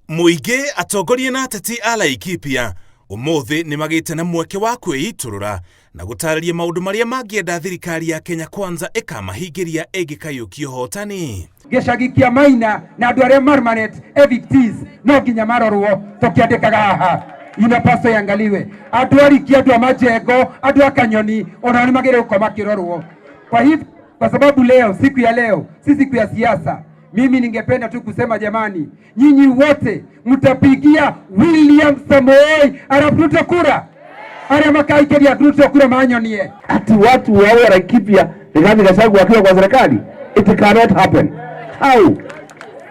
Mũingĩ, atongoria na ateti a Laikipia ũmũthĩ nĩ magĩte na mweke wa kwĩitũrũra na gũtarĩria maũndũ marĩa mangĩenda thirikari ya Kenya Kwanza ĩkamahingĩria ĩngĩkaiyũkia ũhotani. Gĩcagi kĩa Maina na andũ arĩa permanent evictees no nginya marorwo tũkĩandĩkaga haha inapaswa iangaliwe. Andũ a Riki, andũ a Majengo, andũ a Kanyoni onao nĩ magĩrĩirwo gũkorwo makĩrorwo. Kwa hivyo, kwa sababu leo, siku ya leo si siku ya siasa, mimi ningependa tu kusema jamani, nyinyi wote mtapigia William Samoei Arap Ruto kura, arĩa makaikĩria Ruto kura manyonie. Ati watu wawe Laikipia Rigathi Gachagua akiwa kwa serikali? It cannot happen. How?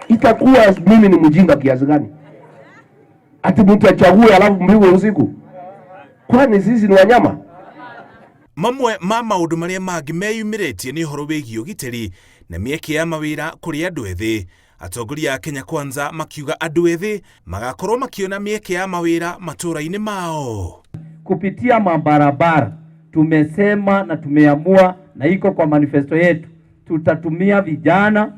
Itakuwa mimi ni mjinga kiasi gani? Ati mtu achague alafu mpigwe usiku? Kwani sisi ni wanyama? Mamwe ma maũndũ marĩa mangĩ meyumĩrĩtie nĩ ũhoro wĩgiĩ ũgitĩri na mĩeke ya mawĩra kũrĩ andũ ethĩ. Atongoria a Kenya Kwanza makiuga andũ ethĩ magakorwo makĩona mĩeke ya mawĩra matũũra-inĩ mao. Kupitia mabarabara tumesema na tumeamua na iko kwa manifesto yetu, tutatumia vijana,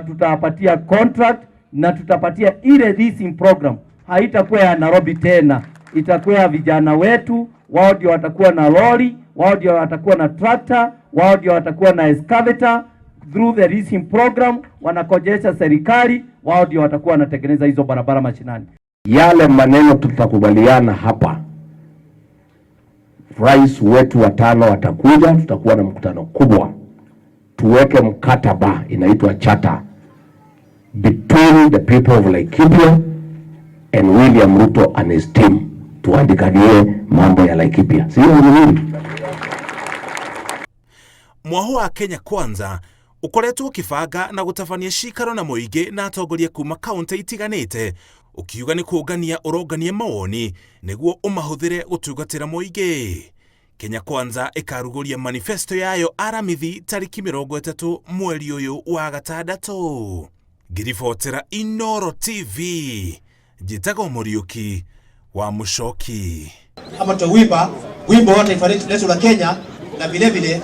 tutawapatia contract na tutapatia ile leasing program. Haitakuwa ya Nairobi tena, itakuwa ya vijana wetu. Wao ndio watakuwa na lori, wao ndio watakuwa na tractor, wao ndio watakuwa na excavator. Through the leasing program wanakodesha serikali, wao ndio watakuwa wanatengeneza hizo barabara mashinani. Yale maneno tutakubaliana hapa, rais wetu wa tano atakuja, tutakuwa na mkutano kubwa, tuweke mkataba inaitwa charter between the people of Laikipia and William Ruto and his team, tuandikanie mambo ya Laikipia, sio vizuri? Mwaho wa Kenya Kwanza ũkoretwo ũkĩbanga na gũtabania cikaro na mũingĩ na atongoria kuma kaunti itiganĩte, ũkiuga nĩ kũngania ũrongania mawoni nĩguo ũmahũthĩre gũtungatĩra mũingĩ. Kenya Kwanza ĩkarugũria manifesto yayo Aramithi tarĩki 30 mweri ũyũ wa gatandatũ. Ngĩribotera Inoro TV, njĩtagwo Mũriũki wa Mũcoki. Ama tutauimba wimbo wa taifa letu la Kenya na vile vile